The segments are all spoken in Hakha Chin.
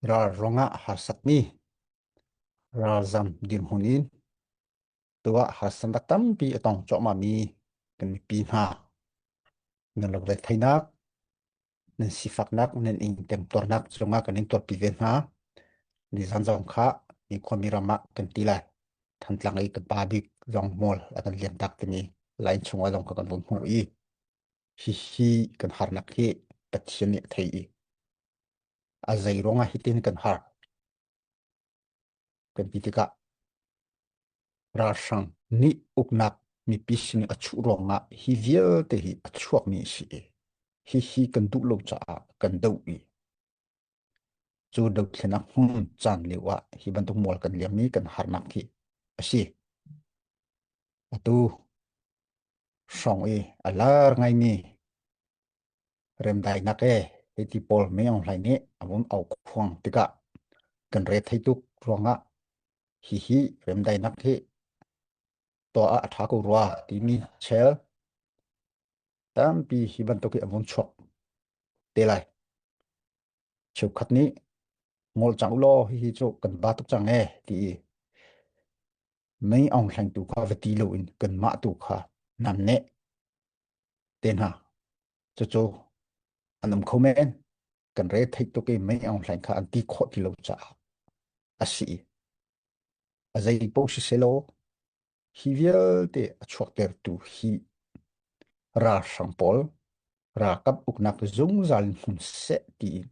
Ral ruangah harsatmi ralzam dirhmun in tuah harsatnak tampi a tong cuahmahmi kan mipi hna nan lungretheihnak, nan sifaknak, nan ing temtuarnak cungah kan in tuarpi ve hna. Nizan zong kha mi khuami ram ah kan ti lai. Thantlang i kan pa bik zong mual a kan liam tak timi line chungah zong kha kan vun hmuh i hihi kan harnak hi Pathian nih a thei i a zei ruangah hitin kan har kan ti tikah ralhrang nih uknak mipi sin a chuh ruangah hi vialte hi a chuakmi a si i hihi kan duh lo caah kan doh i cu dothlenak hmun caan lio ah hi bantuk mual kan liam i kan harnak hi a si. Atu hrawng i a lar ngaimi remdainak e hiti pawl Min Aung Hlaing nih a vun au khuang tikah kan re thei tuk ruangah hihi remdainak hi tuah ah a ṭha ko rua timi chel tampi hi bantuk hi a vun chuak te lai. Cheukhat nih ngol cang u law hihi cu kan ba tuk cang e ti i Min Aung Hlaing tu kha va ti loin kanmah tu kha namneh te hna. Cucu an um kho men. Kan re theih tuk i Min Aung Hlaing kha an ti khawh ti lo caah a si. A zei paoh siselaw hi vialte a chuaktertu hi ralhrang pawl ralkap uknak zungzal in hmun seh tiin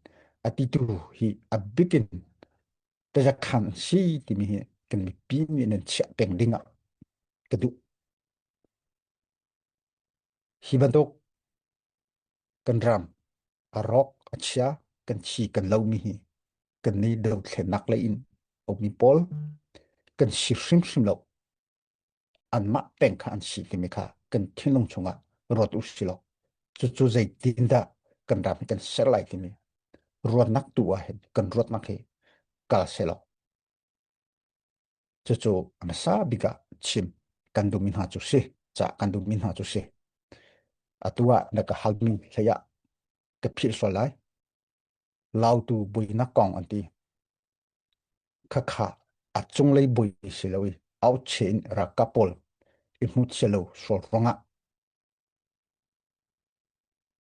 a titu hi a bikin tazakhan si timi hi kan mipi nih nan chiah peng ding ah ka duh. Hi bantuk kan ram a rawk a chia kan thi kan lomi hi kan ni dothlennak lei in ummi pawl kan si hrimhrim lo. Anmah peng kha an si timi kha kan thinlung chungah ruat u si law cucu zeitindah kan ram hi kan ser lai timi ruatnak tu ah hin kan ruatnak hi kal selaw cucu a hmasa bik ah chim kan duhmi hna cu si ca kan duhmi hna cu si atu ah na ka halmi hlei ah ka philh sual lai lautu buinak kong an ti khakha a cunglei bui si lo i auche in ralkap pawl i hmu cia lo sual ruangah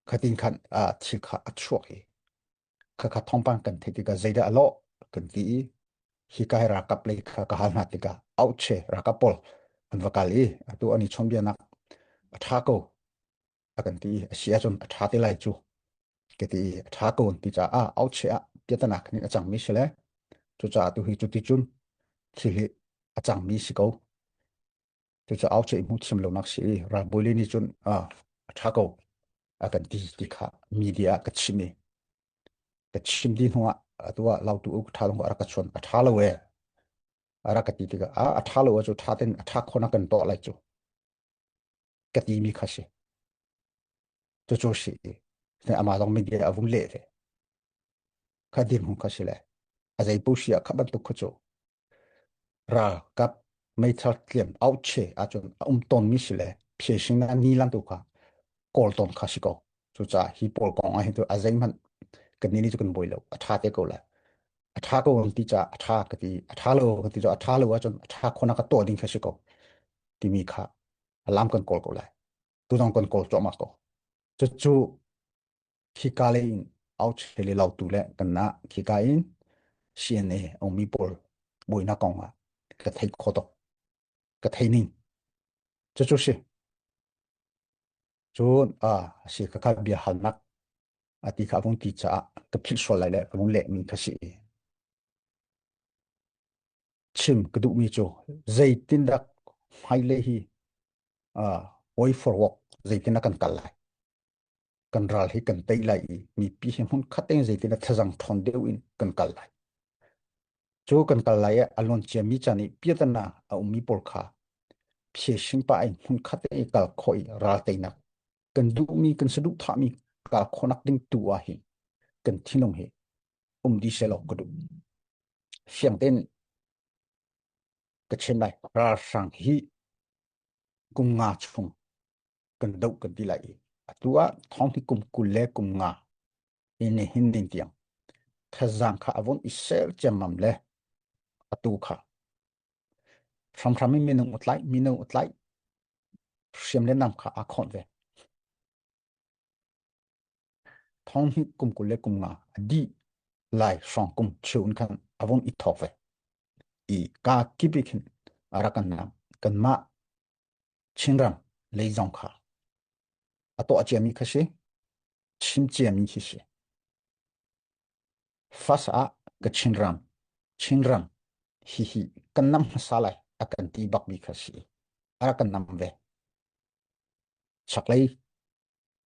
khatin khan thil kha a chuak i khakha thawngpang kan theih tikah zeidah a lawh kan ti i hika hi ralkap lei kha ka hal hna tikah auche ralkap pawl an va kal i atu an i chawnbianak a ṭha ko a kan ti i a si ahcun a ṭha te lai cu ka ti i a ṭha ko an ti caah auche ah piatanak nih a cangmi si le cucaah tu hi cuticun thil hi a cangmi si ko cucaah auche i hmuh thiam lonak si i ralbawi le nih cun a ṭha ko a kan ti ti kha media ah ka chim i ka chim dih hnuah atu ah lautu u ṭha lo a rak ka chuan a ṭha lo e a rak ka ti tikah a a ṭha lo cu ṭha ten a ṭha khona kan tuah lai cu ka timi kha si cucu si amah zong media a vung leh ve kha dirhmun kha si le a zei pu si ah kha bantuk kha cu ralkap meithal tliam auche ahcun a um tawnmi si le phiasing na ni lang tu kha kawl tawn kha si ko cucaah hi pawl kong ah hin tu a zeihmanh kan ni cu kan buai lo a ṭha te ko lai a ṭha ko ti caah a ṭha ka ti a ṭha lo ka ti cu a ṭha lo ahcun a ṭha khona ka tuah ding kha si ko timi kha a lam kan kawl ko lai tu zong kan kawl cuahmah ko cucu khika lei in auche le lautu le kan na khika in CNA ongmi pawl buainak kong ah ka thei kho tuk ka thei ning cucu si cun a si ka ka bia halnak a ti kha vung ti caah ka philh sual lai le ka vung leh mi kha si chim ka duhmi cu zeitindah hmailei hi uh, way forward zeitindah kan kal lai kan ral hi kan tei lai i mipi hi hmun khat in zeitindah thazang ṭhawn deuh in kan kal lai cu kan kal lai i a lon ciami caan i piatana a ummi pawl kha phiasing pa in hmun khat i kal khawh i ral teinak kan duhmi kan saduhthahmi kal khawhnak ding tu ah hin kan thinlung hi um dih selaw ka duh fiang tein ka chim lai ralhrang hi kum nga chung kan doh kan ti lai i atu ah thong hi kum 20 le kum nga in hin ding tiang. Thazaang kha a vun i sel ciammam le atu kha hramhram in minung a tlaih, mino a tlaih, hriam le nam kha aa khawnh ve. Thong hnih kum 25 a dih lai hrawng kum cheu in khan a vung i thawk ve. I ka kip i khin a rak kan nam. Kanmah Chinram lei zong kha a tuah ciami kha si, chim ciami khi si. First ah ka Chinram, Chinram hihi kan nam hmasa lai a kan ti bakmi kha si. A rak kan nam ve. Chaklei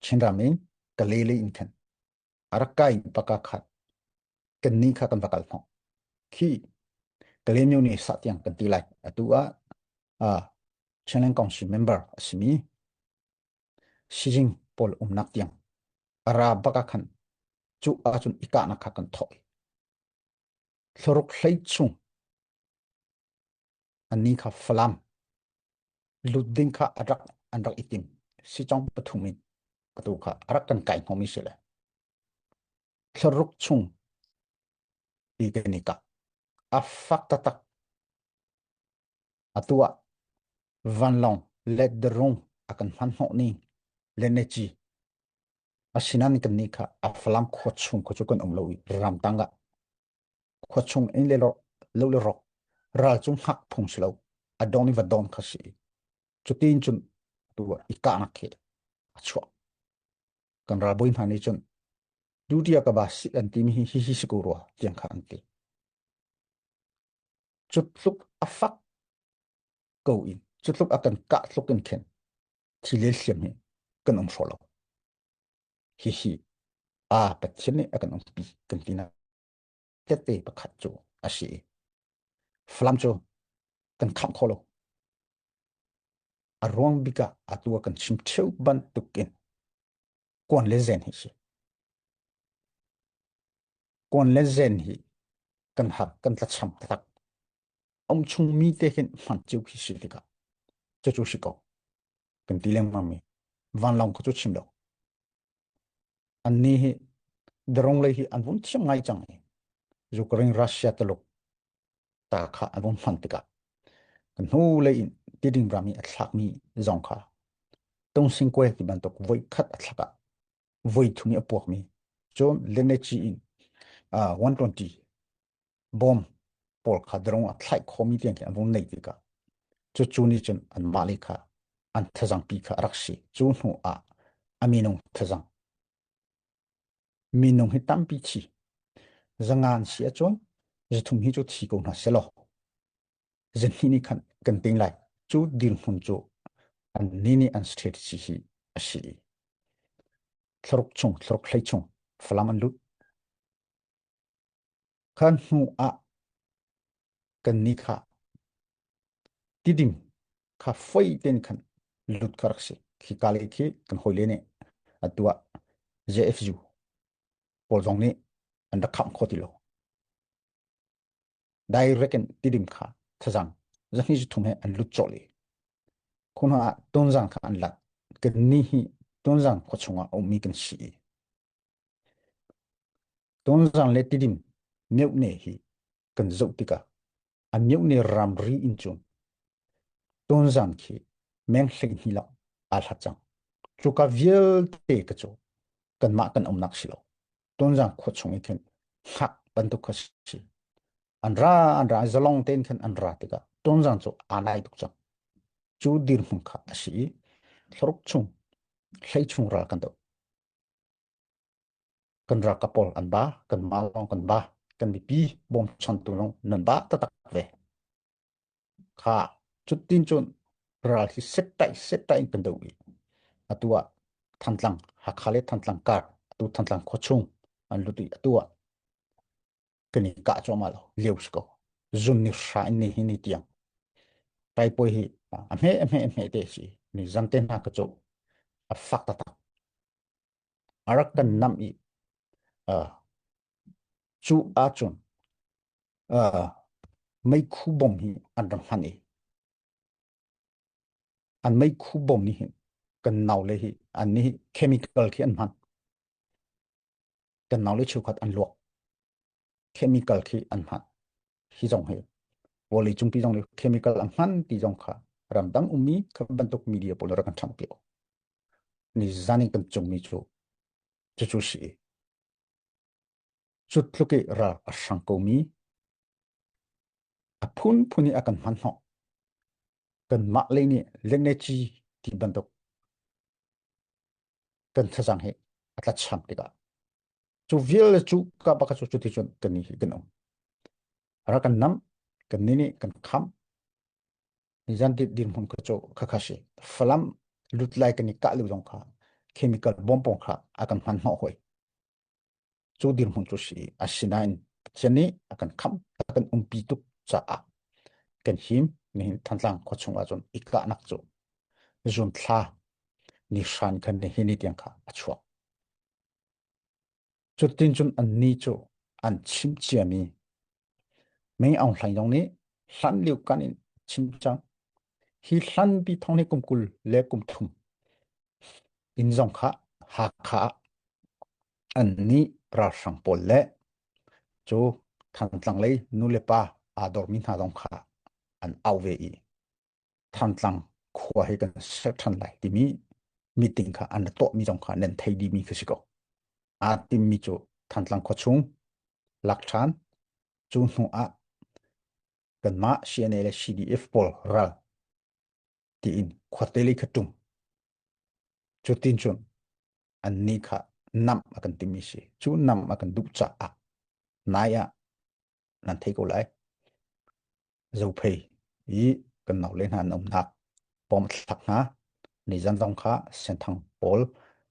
Chinram in Kalay lei in khan a rak kai paka khat kan ni kha kan va kal hnawh. Khi Kalaymyo nih sah tiang kan ti lai. Atu ah uh, Chinland Council member a simi Xijing pawl umnak tiang a ra bak ah khan cu ahcun i kahnak kha kan thawh i thlaruk hlei chung anni kha Falam lut ding kha a rak an rak i tim sicong pathum in atu kha a rak kan kai hnawmi si le thlaruk chung ti kan i kah a fak taktak atu ah vanlawng let the room a kan hman hnawh ni le ne ci asinain kan nih kha a Falam khua chung kha cu kan um lo i ramtang ah khua chung in le lo lo le rok ral cu hngak phung si lo a don i va don kha si cutin cun tu i kahnak khi a chuak kan ralbawi hna nih cun duty ka ba si an timi hi hi hi si ko rua tiang kha an ti cu tluk a fak ko in cu tluk a kan kah tluk in khin thi le hliam hi kan um hraw lo hihi a Pathian nih a kan umpi kan ti nak tette pakhat cu a si i Falam cu kan khamh kho lo a ruang bik ah atu ah kan chim theu bantuk in kuan le zen hi si kuan le zen hi kan har kan tlacham taktak um chung mi te hin hman cio khi si tikah cucu si ko kan ti lengmang mi vanlawng kha cu chim lo anni hi drone lei hi an vun thiam ngai cang i Ukraine Russia Tuluk ta kha an vun hman tikah kan hnu lei in tiding ram i a thlakmi zong kha tungsing kwe ti bantuk voi khat a thlak ah voi thum i a puakmi cun lenechi in 120 bom pawl kha drone a thlaih khomi tiang khi an vung nei tikah cucu nih cun anmah le kha an thazangpi kha a rak si. Cu hnu ah a minung thazang minung hi tampi thi zangan si ahcun zathum hi cu thi ko hna selaw zahnih nih khan kan ting lai cu dirhmun cu an ni nih an strategy hi a si i thlaruk chung thlaruk hlei chung Falam an lut Khan hnu ah kannih kha Tidim kha foi tein khan lut kha rak si. Khika lei khi kan hawile nih atu ah JFU pawl zong nih an rak khamh kho ti lo. Direct in Tidim kha thazang zahnih zu thum he an lut cawlh i khun ah Tonzang kha an lat. Kannih hi Tonzang khua chungah a ummi kan si i Tonzang le Tidim miohne hi kan zoh tikah a miohne ramri in cun Tonzang khi meng 12 lak aa hlat cang. Cuka vialte ka cu kanmah kan umnak si lo. Tonzang khua chung i khin hngak bantuk kha si. An ra an ra zalong tein khin an ra tikah Tonzang cu aa nai tuk cang. Cu dirhmun kha a si i thlaruk chung hlei chung ral kan doh. Kan ralkap pawl an ba, kan mah lawng kan ba, kan mipi bawmchantu lawng nan ba taktak ve. Kha cutin cun ral hi settai settai in kan do i atu ah Thantlang Hakha le Thantlang kar atu Thantlang khuachung an lut i atu ah kan i kah cuahmah lo lio si ko zun ni hra in ni hi ni tiang taipoi hi a hme a hme a hme te si ni zan te hna ka cu a fak taktak a rak kan nam i cu ahcun meikhu bom hi an rak hman i an meikhu bom nih hin kan naule hi an nih chemical khi an hman kan naule cheukhat an luak. Chemical khi an hman. Hi zong hi vawlei cungpi zong nih chemical an hman ti zong kha ramdang ummi kha bantuk media pawl rak kan ṭhangh piak. Ni zan in kan cungmi cu cucu si. Cu tluk i ral a hrang komi a phunphun i a kan hman hnawh. Kanmah lei nih lengneci ti bantuk kan thlazang hi a tlacham tikah cu vial cu ka baka cu cuti cun kan ni hi kan um. Ra kan nam, kan ni nih kan kham. Nizan dit dirhmun ka cu khakha si. Falam lutlai kan i kah lu zong kha chemical bomb pong kha a kan hman hnawh hoi. Cu dirhmun cu si asinain Pathian nih a kan khamh a kan umpi tuk caah kan him nihin Thantlang khua chung ahcun i kahnak cu zun thla ni hran khan nihin ni tiang kha a chuak. Cutin cun annih cu an chim ciami Meng Aung Hlaing zong nih hlan lio kan in chim cang. Hi hlanpi thong hi kum 20 le kum thum inn zong kha Hakha ah annih ralhrang pawl le cu Thantlang lei nulepa aa dormi hna zong kha an au ve i Thantlang khua hi kan ser ṭhan lai timi meeting kha an tuahmi zong kha nan thei dihmi khi si ko. Aa timmi cu Thantlang khua chung lak ṭhan cu hnu ah kanmah CNA le CDF pawl ral tiin khuate lei kha ṭum. Cutin cun annih kha namh a kan timi si. Cu namh a kan duh caah nai ah nan thei ko lai. Zophei i kan naule hna an umnak pawm thlak hna. Nizan zong kha Senthang pawl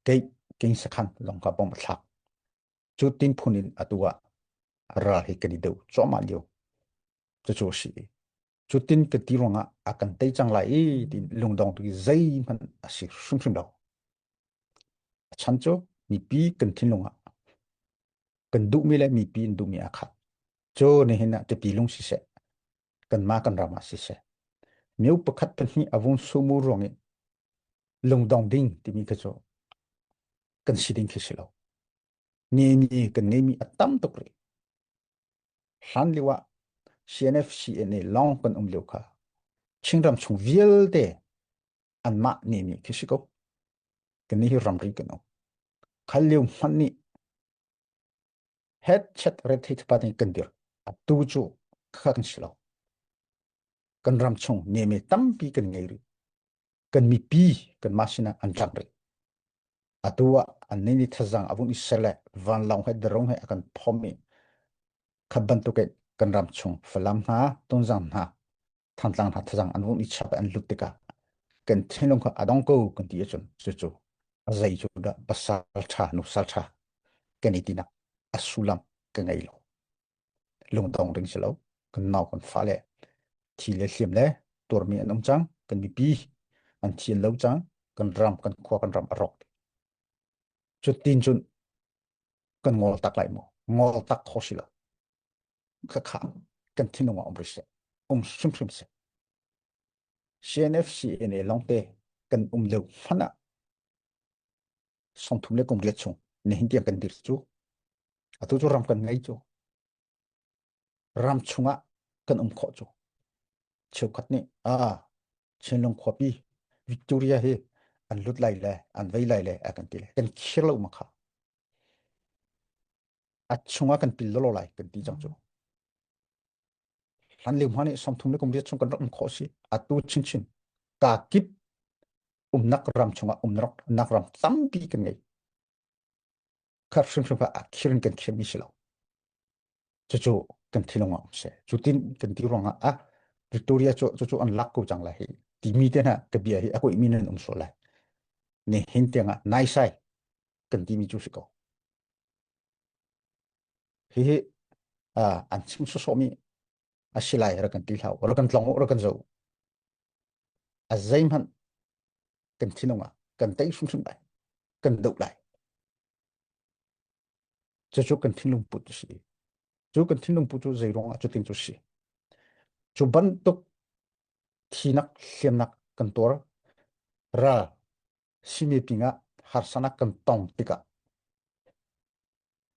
kei king sakhan zong kha pawm thlak. Cu tin phun in atu ah ral hi kan i do cuahmah lio. Cucu a si. Cutin ka ti ruangah a kan tei cang lai i ti lungdong tu zeihmanh a si hrimhrim lo. A chan cu mipi kan thinlung ah kan duhmi le mipi in duhmi aa khat. Cu nihin ah tipi lung siseh, kanmah kan ram ah siseh, mio pakhat pahnih a vung sumu ruang i lungdong ding timi kha cu kan si ding khi si lo. Ngeimi kan ngeimi a tam tuk rih. Hlan lio ah CNF CNA lawng kan um lio kha Chinram chung vialte anmah nemi khi si ko. Kan hi ramri kan um. Khal lio hmanh nih het chet ret thei thapa nih kan dir. Atu cu kha kan si lo. Kan ram chung neme tampi kan ngei rih. Kan mipi kan mah sinah an tlang rih. Atu ah annih nih thazang a vun i ser le vanlawng he drone he a kan phomh i kha bantuk in kan ram chung Falam hna, Tonzang hna, Thantlang hna thazang an vun i chap i an lut tikah kan thinlung kha a dong ko kan ti ahcun cucu a zei cu dah pasal ṭha nusal ṭha kan i tinak a sullam ka ngei lo. Lungdong ding si lo. Kan nau kan fale thi le hliam le tuarmi an um cang. Kan mipi an thi an lo cang. Kan ram kan khua kan ram a rawk. Cutin cun kan ngol tak lai maw? Ngol tak kho si lo. Khakha kan thinlung ah um rih seh. Um hrimhrim seh. CNF CNA lawngte kan um lio hmanh ah sawmthum le kum riat chung nihin tiang kan dir cu atu cu ram kan ngei cu ram chungah kan um khawh cu cheukhat nih a Chinlung khuapi Victoria hi an lut lai le an vei lai le a kan ti le kan khir lo ma kha a chungah kan pil lo lai kan ti cang cu hlan lio hma nih 30 le kum riat chung kan rak um khawh si atu chinchin ka kip umnak ram chungah umnak nak ram tampi kan ngei kha hrimhrim kha a khir in kan khirmi si lo cucu kan thinlung ah um seh cutin kan ti ruangah ah Victoria cu cucu an lak ko cang lai hi timi te hna ka bia hi a koimi nan um sual lai ni hin tiangah naisai kan timi cu si ko hihi an chim sawsawhmi a si lai rak kan ti hlah rak kan tlong rak kan zo a zeihmanh kan thinlung ah kan tei hrimhrim lai kan doh lai cucu kan thinlung put a si cu kan thinlung put cu zei ruangah cutin cu si cu bantuk thinak hliamnak kan tuar ral simi pingah harsanak kan tong tikah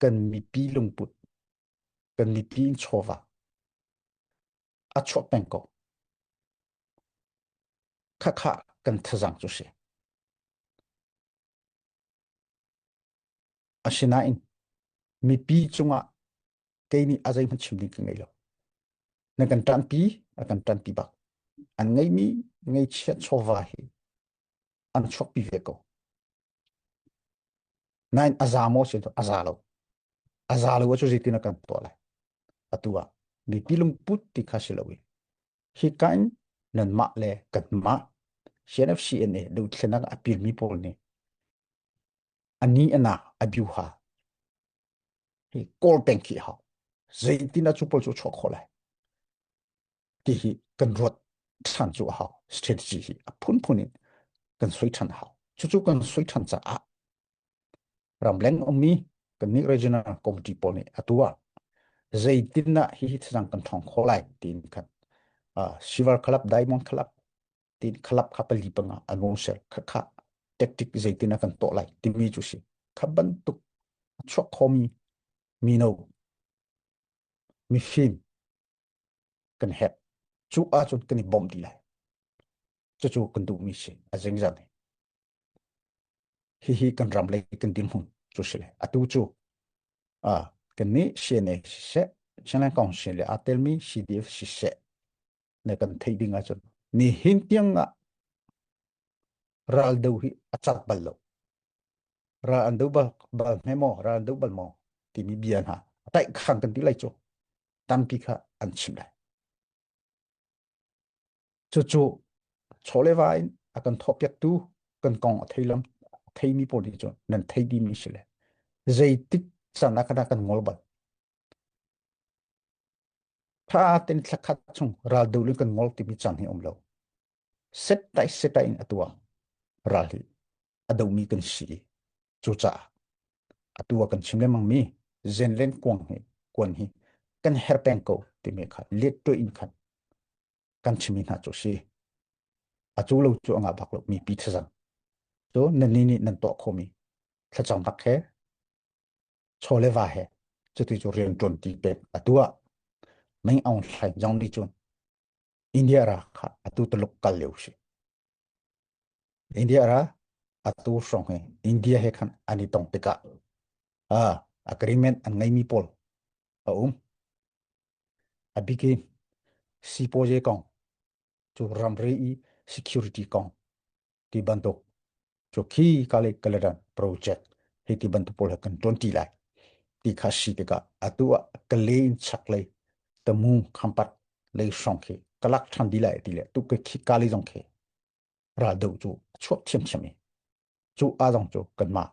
kan mipi lungput. Kan mipi in chawva a chuah peng ko. Khakha kan thazang cu si. Asinain mipi cungah kei nih a zeihmanh chim ding ka ngei lo. Na kan ṭanpi, a kan ṭanpi bak. An ngeimi ngeichiat chawva hi an chuakpi ve ko. Nain a za maw si a za lo. A za lo cu zeitin a kan tuah lai. Atu ah mipi lungput ti kha si lo i hika in nanmah le kanmah CNFCNA dothlenak a pilmi pawl nih ani ana a biuha hi kawl peng khi hau zeitin a cu pawl cu chuak khawh lai ti hi kan ruat ṭhan cu a hau strategy hi a phunphun in kan soi ṭhan a hau cucu kan soi ṭhan caah ramleng ummi kan nih regional committee pawl nih atu ah zeitindah hi hi thazang kan ṭhawng khawh lai tiin khan Silver Club Diamond Club tiin club kha pali panga an vung ser kha kha tactic zeitin a kan tuah lai timi cu si kha bantuk a chuak khomi mino mifim kan herh cu ahcun kan i bawmh dih lai cucu kan duhmi si a zingzan hi hihi kan ram lei kan dirhmun cu si le atu cu a kan nih CNA siseh Chinland Council le aa telmi CDF siseh na kan theih ding ahcun nihin tiang ah ral do hi a cat bal lo ral an do bal bal hme maw ral an do bal maw timi bia hna taih khang kan ti lai cu tampi kha an chim lai cucu chawleva in a kan thawhpiaktu kan kong a thei lam a theimi pawl hi cu nan thei dimi si le zeitik caan ah kana kan ngol bal tha ten thlakhat chung ral do kan ngol timi caan hi um lo set tai set in atua ral hi a domi kan si cucaah atu ah kan chim lengmang mi zenlen kuang hi kuan hi kan her peng ko timi kha let to in khan kan chimi hna cu si a cu lo cu anga bak lo mi pi thazang cu nan ni nih nan tuah khomi thlacam bak he chaw le va he cuti cu rian ṭuan ti pek atu ah Meng Aung Hlaing zong nih cun India ra kha atu Tuluk kal lio si India ra atu hrawng hi India he khan an i tong tikah ah agreement an ngeimi pawl a um a bikin sipuazi kong cu ramri i security kong ti bantuk cu khi kale kaladan project hi ti bantuk pawl he kan ṭuanṭi lai ti kha si tikah atu ah kale in chaklei tamu khampat lei hrawng khi kalak ṭhan di lai ti le tu ke khi kali zong khi ral do cu a chuak thiamthiam i cu a zong cu kanmah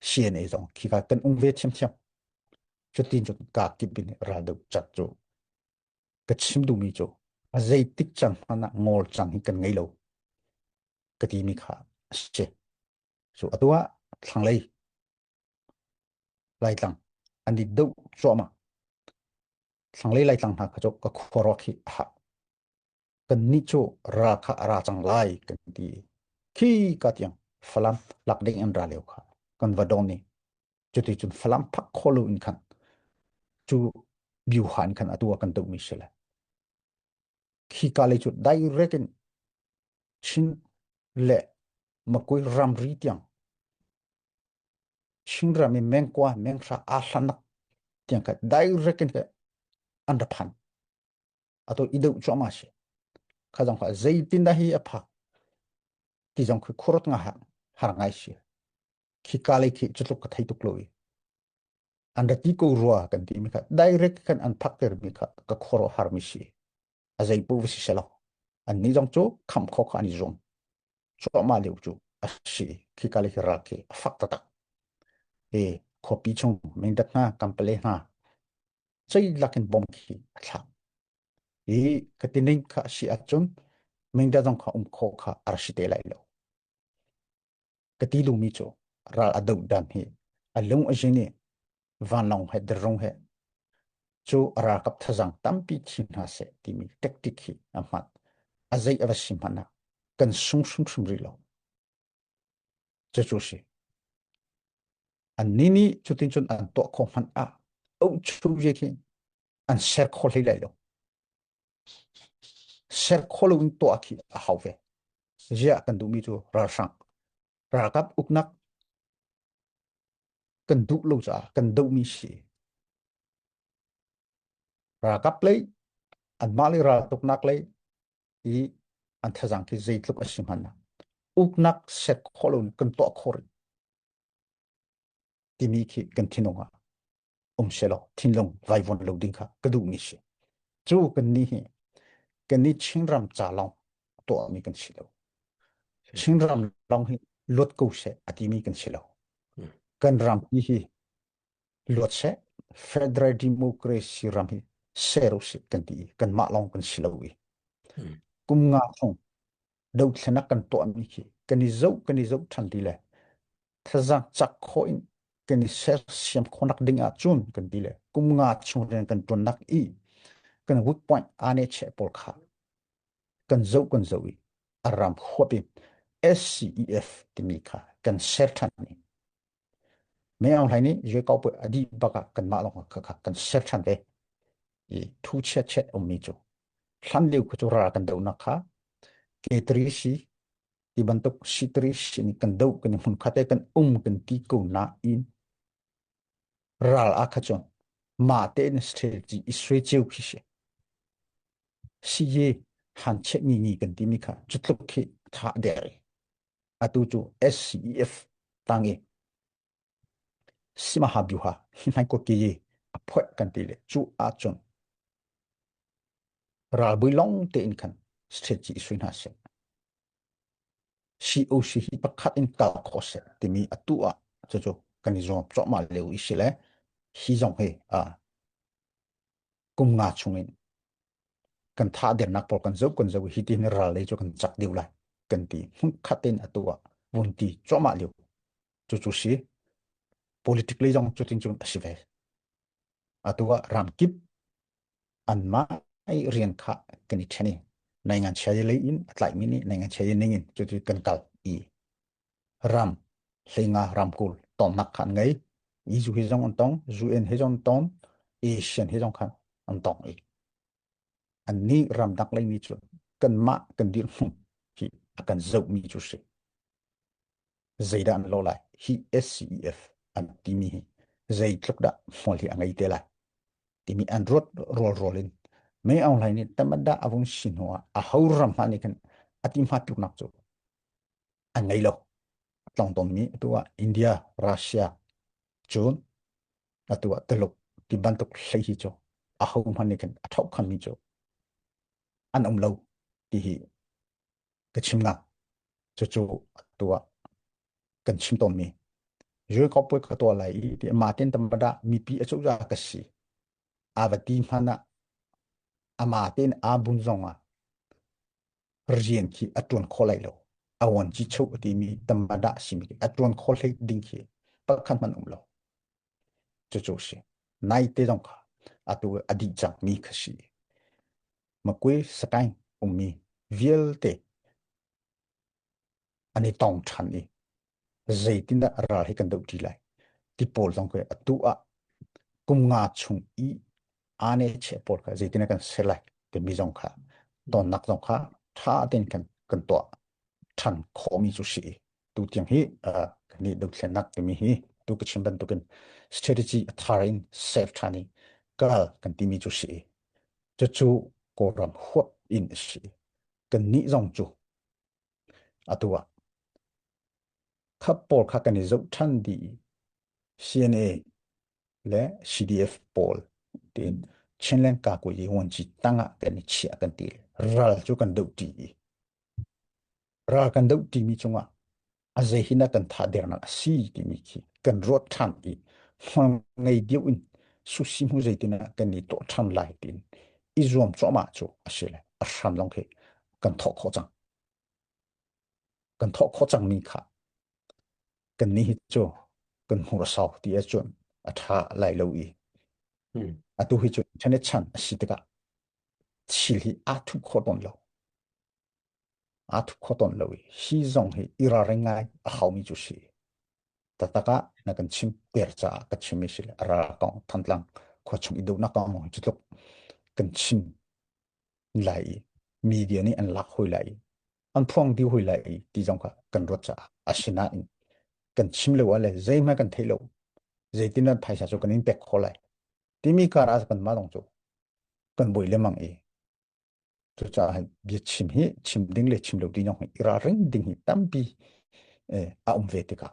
CNA zong khi ka kan um ve thiamthiam cutin cu ka kip in ral do cat cu ka chim duhmi cu a zeitik cang hmanh ah ngawl cang hi kan ngei lo ka timi kha a si so atu ah thlanglei laitlang an i doh cuahmah thlanglei laitlang hna kha cu ka khuaruak hi a hak kan nih cu ra kha a ra cang lai kan ti khi ka tiang falam lak ding an ra lio kha kan va don ni cuti cun falam phak kholo in khan cu biuhan khan atu ah kan doh mi si le khi ka lei cu direct in Chin le Makui ramri tiang Chinram i mengkua menghra aa hlanak tiang kha direct in an ra phan ato i deuh cuahmah si kha zong kha zeitindah hi a phak ti zong khi khurot nga har ngai si khi ka lei khi cutluk ka thei tuk lo i an ra ti ko rua kan ti mi kha direct khan an phak ter mi kha ka khoro har mi si a zei pu si selo an ni zong cu kham kho kha an i zum cuahmah lio cu a si khi ka lei khi ral khi a fak taktak e khuapi chung mingdat hna kampale hna ceilak in bom khi a thlak i ka tining kha a si ahcun mingda zong kha um khawh kha a ra si te lai lo ka ti duhmi cu ral a doh dan hi a lung a zin i vanlawng he drone he cu ralkap thazang tampi thi hna seh timi tactic hi a hman a zei a va si hmanh ah kan sung hrimhrim rih lo cucu si annih nih cutin cun an tuah khawh hmanh ah. Auh ye khi an ser kho hlei lai lo. Ser kho lo in tuah khi a hau ve. Ziah kan duhmi cu ralhrang ralkap uknak kan duh lo caah kan dohmi si. Ralkap lei anmah le raltuknak lei i an thazaang khi zeitluk a si hmanh ah uknak set khawh lo in kan tuah khawh rih timi khi kan thinlung ah um selaw thinlung vaivuan lo ding kha ka duhmi si. Cu kan nih hi kan nih Chinram ca lawng tuahmi kan si lo. Chinram lawng hi luat ko seh a timi kan si lo. Kan ram hi hi luat seh Federal Democracy ram hi ser usih kan ti i kanmah lawng kan si lo i kum nga chung dothlenak kan tuahmi khi kan i zoh kan i zoh ṭhan ti le thazaang cak khawh in kan i sersiam khawhnak ding ah cun kan ti le kum nga chung rian kan ṭuannak i kan weak point aa ne cheh pawl kha kan zoh kan zoh i a ram huap in SCEF timi kha kan ser ṭhan i Mei Aung Hlaing nih Zue Kau a dih bak ah kanmah lawng kha kha kan ser ṭhan ve i thu chiat chiat ummi cu hlan lio khu cu ral kan dohnak kha K3 si ti bantuk C3 si nih kan doh kan i hmun khat kan um kan ti ko nain ral ah kha cun mah tein strategy i sui cio khi si. Si han chet ni ni kan timi kha cutluk khi tha der i atu cu SCEF tang i Simaha Byuha hi ko ki a phoih kan ti le cu ahcun ralbui long tein khan strategy i sui hna seh. COC hi pakhat in kal kho seh timi atu ah cucu kan i zuam cuahmah lio i si le hi zong hi kum nga chungin kan tha dernak pawl kan zoh kan zoh hi tin ral lei cu kan cak deuh lai kan ti hmun khat in atu ah vun ti cuahmah lio cu cu si politic lei zong cutin cun a si ve atu ah ramkip anmah i rian kha kan i ṭhen i nai ngan chia lei in a tlaihmi nih nai ngan chia ning in cuti kan kal i ram hleinga ramkul tonnak kha an ngei EU hi zong an tong UN hi zong an ton Asian hi zong khan an tong i annih ramdang lei mi cu kanmah kan dirhmun hi a kan zohmi cu si zeidah an lo lai hi SCEF an timi hi zeitluk dah hmual hi a ngei te lai timi an ruat rawl rawl in May Aung Hlaing nih tamada a vung si hnu ah a ho ram hna nih khan a ti hma tluknak cu an ngei lo. A tlong tawnmi atu ah India, Russia, cun atu ah Tuluk ti bantuk hlei hi cu a ho hmanh nih khan a ṭhohkhanmi cu an um lo ti hi ka chim ngam. Cucu atu ah kan chim tawnmi. Zui ko pui ka tuah lai i ti ma tin tamada mipi a cu ka si. Ava ti hmanh ah ama tein aa bun zong ah rian khi a ṭuan kho lai lo. Awan ci cho a timi tamada simi khi a ṭuan kho hlei ding khi pakhat hmanh um lo. Cucu si. Nai te zong kha atu a dih cangmi kha si. Makui Sakaing ummi vialte an i tong ṭhan i zeitindah ral hi kan doh ṭi lai ti pawl zong khi atu ah kum nga chung i ane che pawl kha zeitindah kan ser lai timi zong kha tonnak zong kha ṭha tein kan kan tuah ṭhan khawhmi cu si tu tiang hi kan i dothlennak timi hi tu ka chim bantukin strategy a thar in save ṭhan i kal kan timi cu si cucu Kawlram huap in a si kan nih zong cu atu ah khap pawl kha kan i zoh ṭhan dih i CNA le CDF pawl tiin Chinland Kakui Vuanci tang ah kan i chiah kan ti ral cu kan doh ṭi i ral kan doh ṭimi cungah a zei hin ah kan tha dernak a si timi khi kan ruat ṭhan i hmual ngei deuh in susi hmu zeitin ah kan i tuah ṭhan lai tiin i zuam cuahmah cu a si le a hram zong khi kan thawh khawh cang. Kan thawh khawh cangmi kha kan nih hi cu kan hmur a sau ti ahcun a ṭha lai lo i atu hi cu internet chan a si tikah thil hi aa thup khawh tawn lo. Aa thup kho tawn lo i hi zong hi i ralring ngai a haumi cu si. Taktak ah na kan chim ter caah ka chim i si le a ral kong Thantlang. Khua chung i dohnak kong cu tluk kan chim lai i media nih an lak hoi lai i an phuang dih hoi lai i ti zong kha kan ruat caah asinain kan chim lo ah le zeihmanh kan theih lo zeitin an phaisa cu kan in pek kho lai timi kar ah kan mah dong cu kan buai lemang i cucaah bia chim hi chim ding le chim lo ding hi i ralring ding hi tampi a um ve tikah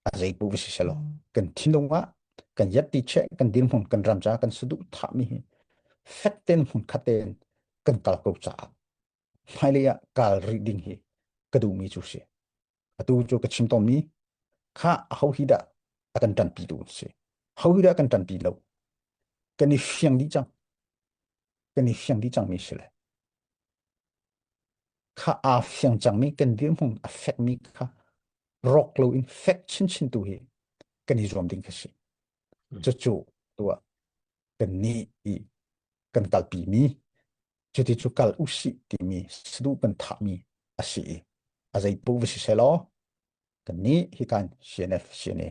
a zei pu va si selaw kan thinlung ah kan yat ti che kan dirhmun kan ram ca kan suduh thahmi hi fek ten hmun khat ten kan kal ko caah hmailei ah kal rih ding hi ka duhmi cu si. Atu cu ka chim tawnmi kha ho hi dah a kan ṭanpi tu si. Ho hi dah kan ṭanpi lo. Kan i fiang dih cang. Kan i fiang dih cangmi si le. Kha aa fiang cangmi kan dirhmun a fekmi kha rawk lo in fek chinchin tu hi kan i zuam ding kha si. Cucu tuah kan nih i kan kalpi mi cuti cu kal usih timi saduh kan thahmi a si i a zei paoh va si selaw kan nih hikan CNF CNA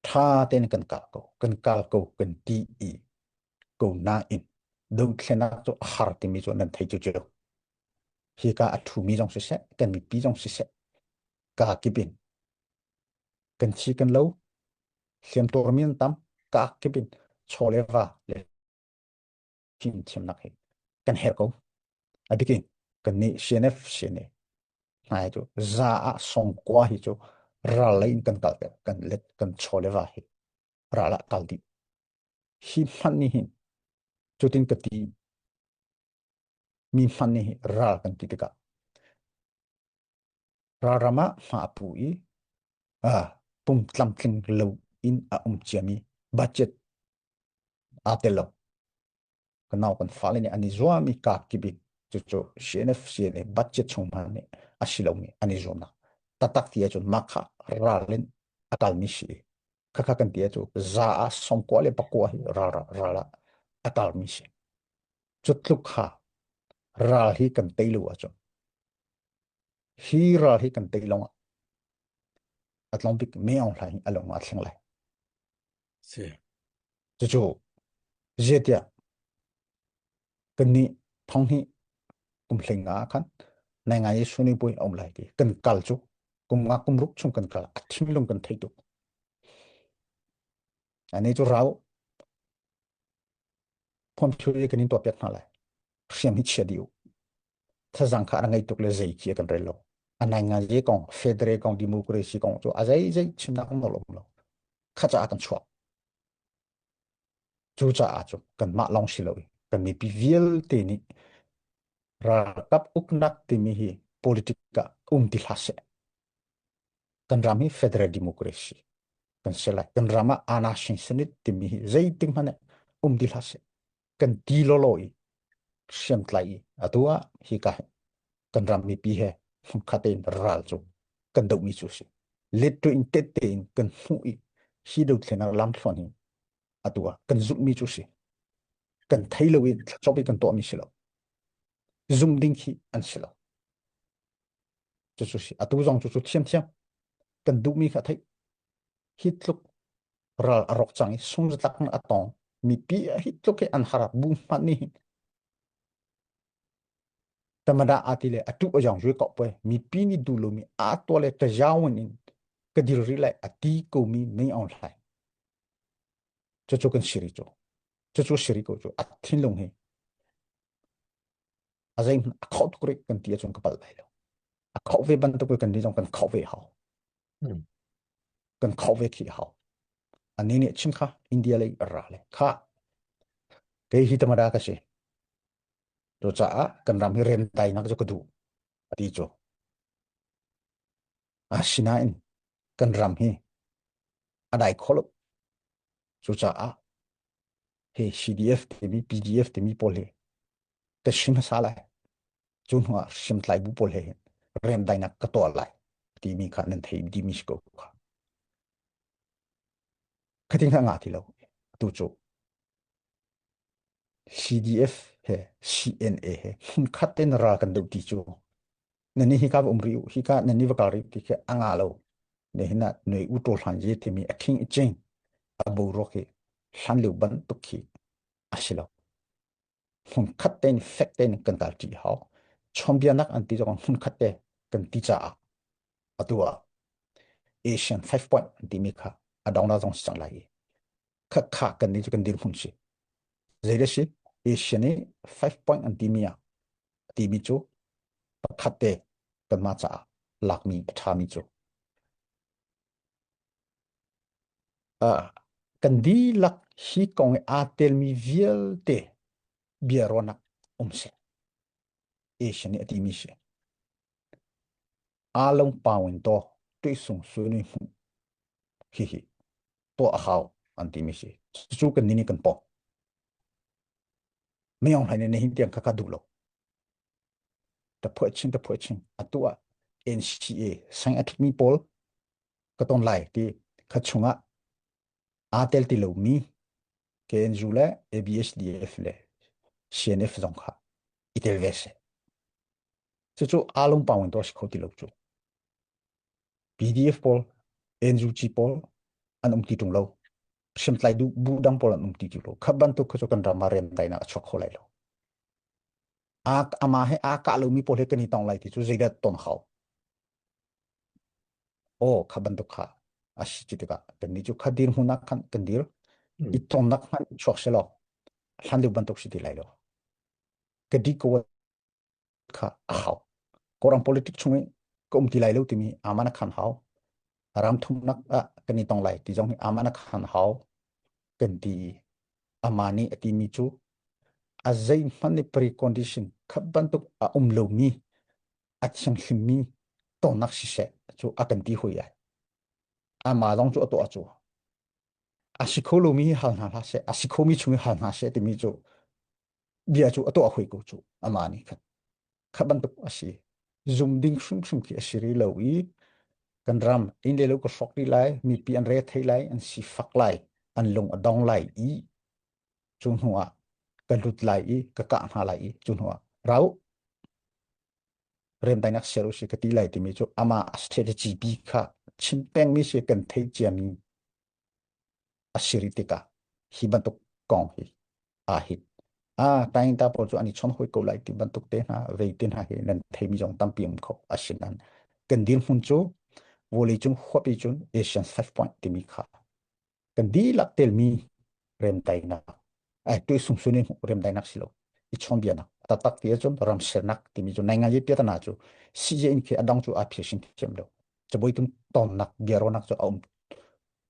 tha tein kan kal ko kan kal ko kan ti i ko nain dothlenak cu a har timi cu nan thei cu cu hika a thumi zong siseh kan mipi zong siseh ka kip in kan thi kan lo hliam tuarmi an tam ka kip in chaw le va le fimthiamnak hi kan herh ko. A bikin kan nih CNF CNA hna cu za ah songkua hi cu ral lei in kan kal ter kan let kan chaw le va hi ral ah kal dih. Hi hman ni hin cutin ka ti mi hman ni hi ral kan ti tikah ralram ah hma a pu i pum tlamtling lo in a um ciami budget aa tel lo. Ka nau kan fale nih an i zuam i kaa kip in cucu CNF CNA budget chung hmanh nih a si lomi an i zuamnak taktak ti ahcun mah kha ral in a kalmi si i khakha kan ti ahcun za ah sawmkua le pakua hi ral ral ah a kalmi si. Cu tluk kha ral hi kan tei lo ahcun hi ral hi kan tei lawngah a tlawm bik me aung hlaing a lung a thleng lai. Si. Cucu zeitiah kannih thonghnih kum hleng ah khan nai ngai i suni pui a um lai ti kan kal cu kum nga kum ruk chung kan kal a thinlung kan thei tuk. Ani cu rau phomthuri kan in tuah piak hna lai. Hriam hi chia dih u. Thazang kha a ngei tuk le zei khi kan rel lo. A nai ngai kong, federal kong, democracy kong cu a zei zei chimnak nawl um lo. Kha caah kan chuak. Cucaah cu kanmah lawng si lo i kan mipi vialte nih ralkap uknak timi hi politic ah um ti hlah seh. Kan ram hi federal democracy kan si lai. Kan ram ah anashin senate timi hi zeitik hmanh ah um ti hlah seh. Kan ti lawlaw i hriamtlai i atu ah hika hi kan ram mipi he hmunkhat in ral cu kan dohmi cu a si. Let in tette in kan hmuh i hi dothlenak lamthluan hi atu ah kan zumhmi cu a si. Kan thei lo i thlacawp i kan tuahmi si lo. Zum ding khi an si lo. Cucu si. Atu zong cucu thiamthiam kan duhmi kha theih. Hi tluk ral a rawk cang i sungzatlak a tong mipi hi tluk hi an harap bu hmanh nih Tamada aa ti le a tuh a jong zui ko poi mipi nih duh lomi aa tuah le tazaun in ka dir rih lai a ti komi mei aung hlai cucu kan siri cu cucu siri ko cu a thinlung hi a zei a khoh tuk rih kan ti ahcun ka palh lai lo a khoh ve bantuk kan ni zong kan khoh ve hau kan khoh ve khi hau ani nih chim kha India lei ra le kha kei hi tamada ka si Cucaah kan ram hi remdainak cu ka duh a ti cu. Asinain kan ram hi a dai kho lo. Cucaah hi CDF timi PDF timi pawl hi ka chim hmasa lai. Cu hnu ah hriamtlai bu pawl he hin remdainak ka tuah lai timi kha nan thei dimi si ko kha. Khating kha ngah ti lo. Atu cu CDF he CNA he hmunkhat tein ral kan doh ti cu nan hi hika va um rih u hika nan ni va kal rih ti khi a nga lo ne hin ah noi u to hlan ye timi a khing i ching a boruak hi. Hlan lio bantuk khi a si lo. Hmunkhat tein fek tein kan kalṭi hau. Chawnbianak an ti zong hmunkhat te kan ti caah atu ah Asian 5 point an timi kha a dongna zong si cang lai i kha kha kan nih cu kan dirhmun si. Zei da si? Asian i 5 point an timi ah timi cu pakhat te kanmah caah lakmi a ṭhami cu uh, kan dihlak hi kong i aa telmi vialte bia ruahnak um seh. Asian nih a timi si. Aa lung pau in to tuisung su ni hmu hi hi tuah a hau an timi si. Cu kan ni nih kan pom. Miyong hlai nih hin tiang kha ka duh lo. Ta phuah chin ta phuah chin atu ah NCA sang a thutmi pawl ka ton lai ti kha chungah aa tel ti lomi KNU le ABSDF le CNF zong kha i tel ve seh. Cucu aa lungpang in to si kho ti lo cu. PDF pawl, NUG pawl an um ti ṭung lo. Hriamtlai du bu dang pawl an um ti ti lo. Kha bantuk kha cu kan ram ah remdaihnak a chuak kho lai lo. Aa ama he aa kah lomi pawl he kan i tong lai ti cu zeidah ton hau. Aw kha bantuk kha a si cu tikah kannih cu kha dirhmun ah khan kan dir. I tonnak hmanh chuak selaw hlan deuh bantuk si ti lai lo. Ka di ko kha a hau. Kawlram politic chung i ka um ti lai lo timi aman a khan hau. Ram thumnak ah kan i tong lai ti zong hi aman a khan hau kan ti i ama nih a timi cu a zeihmanh nih precondition kha bantuk a um lomi a thianghlimmi tonnak siseh cu a kan ti hui ai. Amah zong cu a tuah cu. A si kho lomi hi hal hna hlah seh, a si khomi chung i hal hna seh timi cu bia cu a tuah hui ko cu amah nih khan. Kha bantuk a si. Zum ding hrimhrim khi a si rih lo i kan ram inn le lo ka hrawk dih lai, mipi an re thei lai, an sifak lai, an lung a dong lai i cu hnu ah ka lut lai i ka kah hna lai i cu hnu ah rau remdainak ser usih ka ti lai timi cu amah strategy bi kha chim pengmi si kan theih ciami a si rih tikah hi bantuk kong hi aa hit. Ah, taing ta pawl cu an i chon hoi ko lai ti bantuk te hna vei te hna hi nan theimi zong tampi um kho asinain kan dirhmun cu vawleicung huap i cun Asian 5 point timi kha kan dihlak telmi remtainak ai tu sungsun in remdainak si lo i chawnbianak taktak ti ahcun ramsernak timi cu nai ngai piatana cu CJ in khi adang cu a phisin thiam lo caboi tum tonnak biaronak cu a um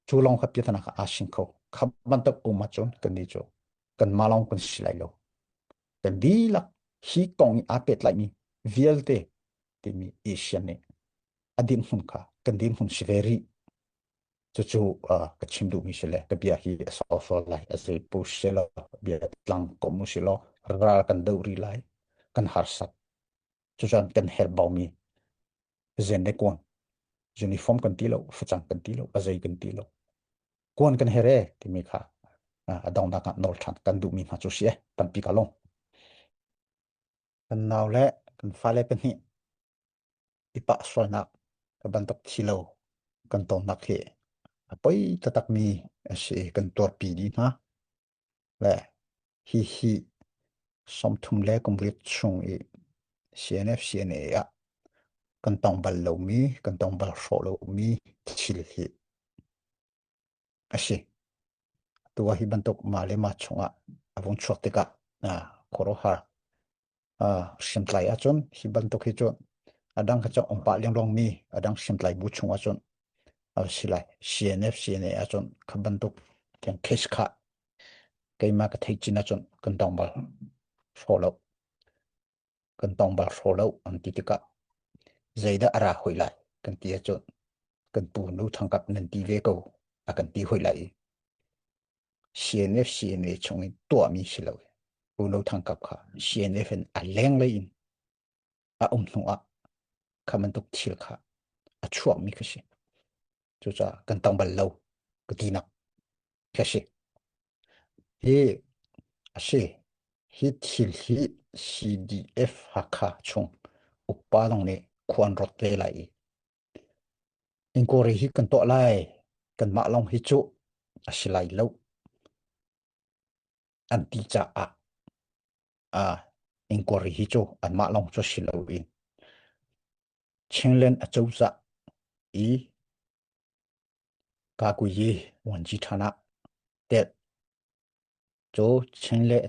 cu lawng kha piatana kha aa sing kho kha bantuk um ahcun kan ni cu kan ma lawng kan si lai lo kan dihlak hi kong i aa pehtlaimi vialte timi Asian nih a dirhmun kha kan dirhmun si ve rih Cucu ka chim duhmi si le ka bia hi a sau sual lai. A zei pu si law bia tlang kom u si law ral kan doh rih lai. Kan harsat. Cucun kan herh baumi zen le kuan. Uniform kan ti lo, facang kan ti lo, a zei kan ti lo. Kuan kan here timi kha a dongnak ah nawl ṭhan kan duhmi hna cu si e tampi ka long. Kan nau le kan fale pahnih i pah sualnak bantuk thi lo kan tonnak hi a poi taktakmi a si i kan tuarpi dih hna. Le hihi 30 le kum riat chung i CNF CNA ah kan tong bal lomi, kan tong bal hrawh lomi thil hi a si. Atu ah hi bantuk mah le mah chungah a vung chuak tikah khuaruahhar hriamtlai ahcun hi bantuk hi cu a dang kha cu um pah lengluang mi a dang hriamtlai bu chung ahcun a si lai. CNF CNA ahcun kha bantuk tiang case kha keimah ka theih cin ahcun kan tong bal hraw lo kan tong bal hraw lo an ti tikah zeidah a ra hoi lai kan ti ahcun kan pu nu thangkap nan ti ve ko a kan ti hoi lai i CNF CNA chung in tuahmi si lo. Pu No Thang Kap kha CNF in a lenglei in a um hnu ah kha bantuk thil kha a chuakmi kha si. Cucaah kan tang bal lo ka tinak kha si. Hi a si. Hi thil hi CDF Hakha chung upa zong nih khuan rot ve lai i Inquiry hi kan tuah lai. Kanmah lawng hi cu a si lai lo. an ti caah inquiry hi cu anmah lawng cu si loin Chinland acozah i Kakuyi Wanci ṭhan ah telh cu Chinland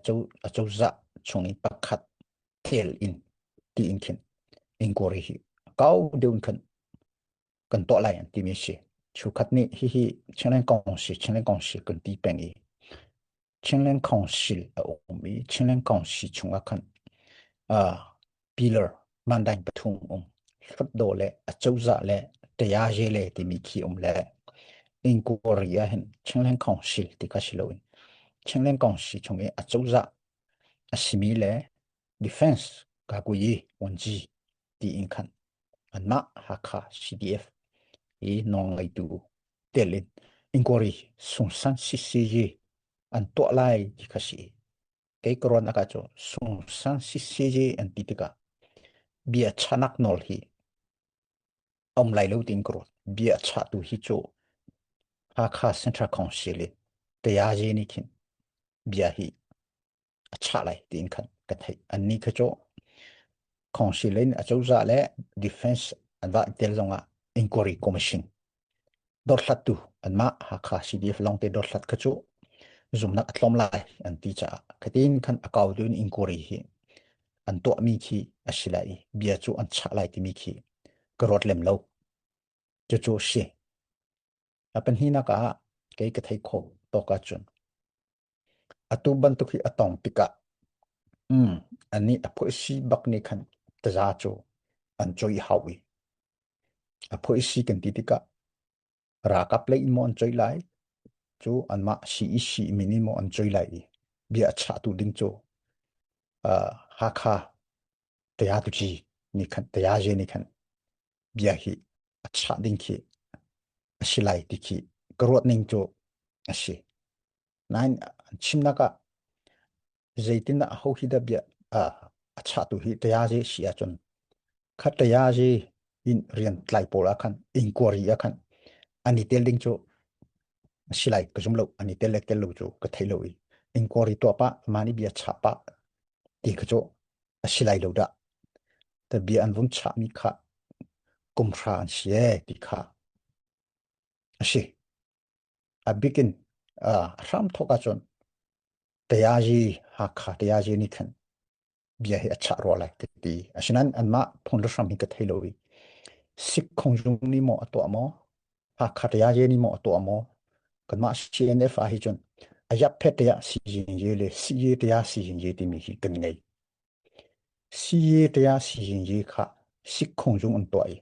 acozah chung in pakhat tel in tiin khin inquiry hi kau deuh in khan kan tuah lai an timi a si. Chukhat nih hihi Chinland Council Chinland Council kan ti peng i Chinland Council a um i Chinland Council chungah khan uh, pillar mandaing pathum um hlutdaw le acozah le tayaje le timi khi um le inquiry ah hin Chinland Council ti kha si loin Chinland Council chung i acozah a simi le defense kakuyi wanji ti in khan anmah Hakha CDF i nawlngeitu tel in inquiry sungsan CCG an tuah lai ti kha si. Kei ka ruahnak ah cu sungsan CCG an ti tikah bia chanak nawl hi um lai lo tiin ka ruat. Bia chahtu hi cu Hakha Central Council in Tayazi nih khin bia hi a chah lai tiin khan ka theih. Annih kha cu council in acozah le defense an va tel zongah inquiry commission dothlattu anmah Hakha CDF lawngte dothlat kha cu zumnak a tlawm lai an ti caah khatin khan a kau tu in inquiry hi an tuahmi khi a si lai i bia cu an chah lai timi khi ka ruat lem lo. Cucu si. A pahnihnak ah kei ka thei khawh tawk ahcun Atu bantuk hi a tong tikah anih a phuahsi bak nih khan taza cu an coih hau i a phuahsi kan ti tikah ralkap lei in maw an coih lai cu anmah CEC min in maw an coih lai i bia a chahtu ding cu Hakha Tayatuci nih khan Tayaje nih khan bia hi a chah ding khi a si lai ti khi ka ruat ning cu a si. Nain an chimnak ah zeitindah aho hi dah bia a chahtu hi tayazi si ahcun kha tayazi in rian tlai pawl ah khan inquiry ah khan an i tel ding cu a si lai ka zum lo an i tel le tel lo cu ka thei lo i inquiry tuah pah mah nih bia chah pah ti kha cu a si lai lo dah ta bia an vung chahmi kha kumhra an si e ti kha a si. A bikin a hram thawk ahcun Tayazi Hakha Tayazi nih khan bia hi a chah rua lai ka ti. Asinain anmah phung le hram hi ka thei lo i Sikh khongjung nih maw a tuah maw Hakha Tayazi nih maw a tuah maw kanmah CNF ah hi cun a yap phet te ah si le si te ah si timi hi kan ngei. Si te ah si kha Sikh khongjung an tuah i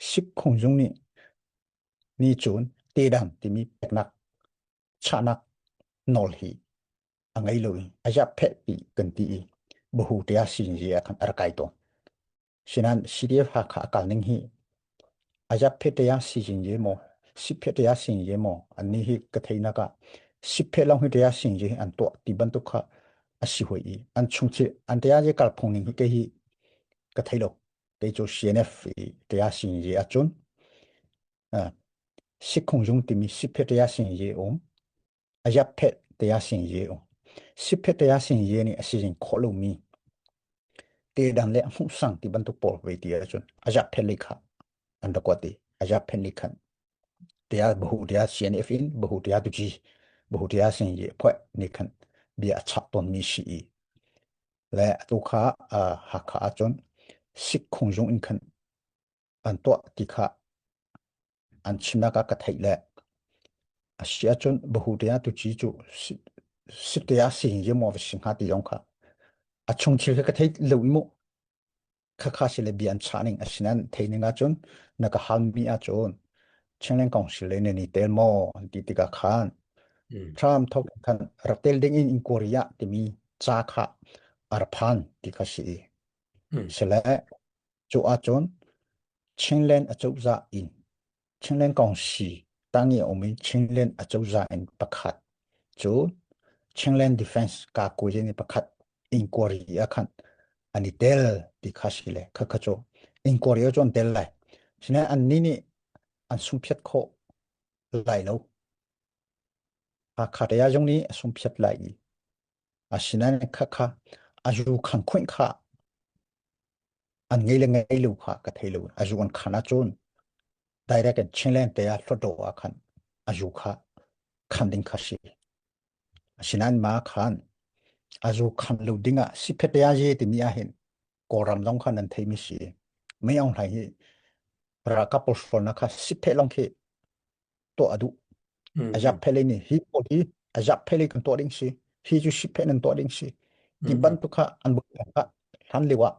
Sikh khongjung nih nih cun tedang timi peknak chahnak nawl hi a ngei lo i a yappheh ti kan ti i bahu te ah sin ah khan a rak kai tawn. Sinan CDF Hakha a kal ning hi a yappheh te ah si ye maw sippheh te ah sin ye maw anni hi ka theinak ah sippheh lawng hi te ah sin ye an tuah ti bantuk kha a si hoi i an chung thil an te ah je kal phung ning hi kei hi ka thei lo. Kei cu CNF i te ah sin ye ahcun Sikhung timi siphet ya sin ye um a yaphet te ya sin ye um siphet te ya sin ye nih a sizin khawh lomi te dang le a hmuh sang ti bantuk pawl ve ti ahcun a yaphet lei kha an rak kuat i a yaphet nih khan te ya bahu te ya CNF in bahu te ya tuji bahu te ya sin ye phuai nih khan bia a chah tawnmi si i le atu kha Hakha ahcun sikhung zung in khan an tuah ti kha an chimnak ah ka theih le a si ahcun bahu te ah tuci cu site ah si hin maw va si hnga ti zong kha a chung thil kha ka thei lo i mu khakha si le bia an chah ning asinan thei ning ahcun na ka halmi ahcun Chinland Council le ni tel maw an ti tikah khan Trump thok khan rak tel ding in inquiry ah timi ca kha a ra phan ti kha si i sile Cu ahcun Chinland acozah in Chinland Kongsi tang i a um i Chinland acozah in pakhat cu Chinland Defense Kakuyin i pakhat inquiry ah khan an i tel ti kha si le khakha cu inquiry ah cu an tel lai. Sinain annih nih an sungphiat khawh lai lo. Hakha te ah zong nih a sungphiat lai i. Asinain khakha a zu khan khunh kha an ngei le ngei lo kha ka thei lo. A zu an khan ahcun direct in Chinland te ah Hluttaw ah khan a zu kha khan ding kha si. Asinain ma khan a zu khan lo ding ah sipheteazi timi ahhin Kawlram zong khan nan theimi si. Mei Aung Hlaing hi ralkap pawl hrawlnak kha siphe lawng khi tuah a duh. A zap phele nih hi pawl hi a zap phele kan tuah ding si. Hi cu siphe nan tuah ding si. Ti bantuk kha an bu kha hlan lio ah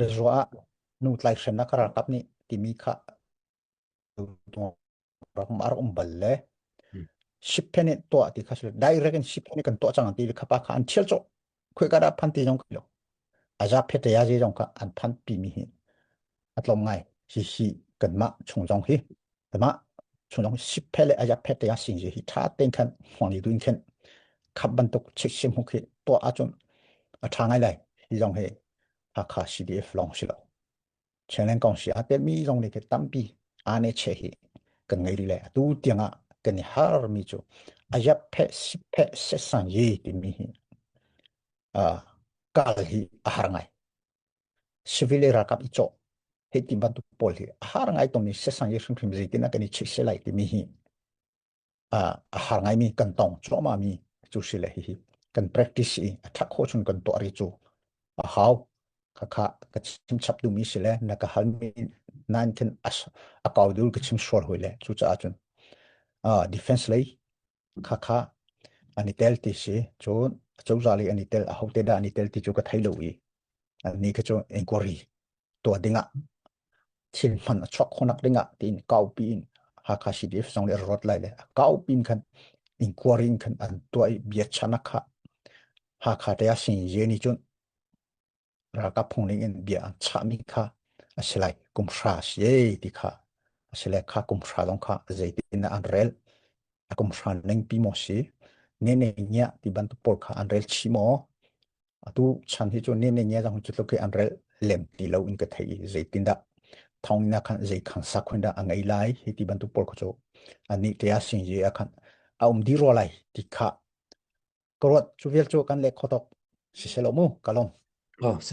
rezua ah nu tlai hremnak kha ralkap nih timi kha rak mar um bal le siphe nih tuah ti kha direct in siphe nih kan tuah cang ti kha pa kha an thial cawh khoi ka dah phan ti zong lo aza phe te ya zong kha an phan pi mi hi a tlawm ngai hi hi kanmah chung zong hi kanmah chung zong siphe le aza phe te ya sing hi tha ten khan huang ni duin khan khap bantuk chik sim hu khi tuah ahcun a tha ngai lai hi zong hi Hakha CDF long si lo Chinland kong si a telmi zong nih khi tampi aa ne che hi kan ngei rih le atu tiang ah kan i har mi cu ayap phe sip phe se san ye timi hi uh, kal hi a har ngai civil ralkap i cawh hei ti bantuk pawl hi a har ngai tong mi se san ye hrimhrim zeitin ah kan i che se lai timi hi a har ngaimi kan tong cuahmah mi cu si le hihi kan practice i a ṭhat khawh chung kan tuah ri cu a hau khakha ka chim chap duhmi si le na ka halmi nain khin a kau dul ka chim sual hoi le cucaah cun defense lei khakha an i tel ti si cun cozah lei an i tel ahote dah an i tel ti cu ka thei lo i ni kha cu inquiry tuah dingah thil hman a chuak khonak dingah tiin kaupi in Hakha CDF zong nih rawt lai le a kaupi in khan inquiry in khan an tuah i biachanak kha Hakha te ah sing ye ni cun ralkap phung ning in bia an chahmi kha a si lai kum hra si e ti kha a si le kha kum hra zong kha zeitin an rel a kum hra ning pi maw si ne ne nya ti bantuk pawl kha an rel chi maw Atu chan hi cu ne ne ngia zong cu tluk hi an rel lem ti lo in ka thei i zeitindah thawnginn ah khan zei khang sakhuin dah a ngei lai hi ti bantuk pawl kha cu anih te ah singye ah khan a um dih rua lai ti kha ka ruat cu vial cu kan leh kho tok siseh lo mu ka lawm. Oh, si.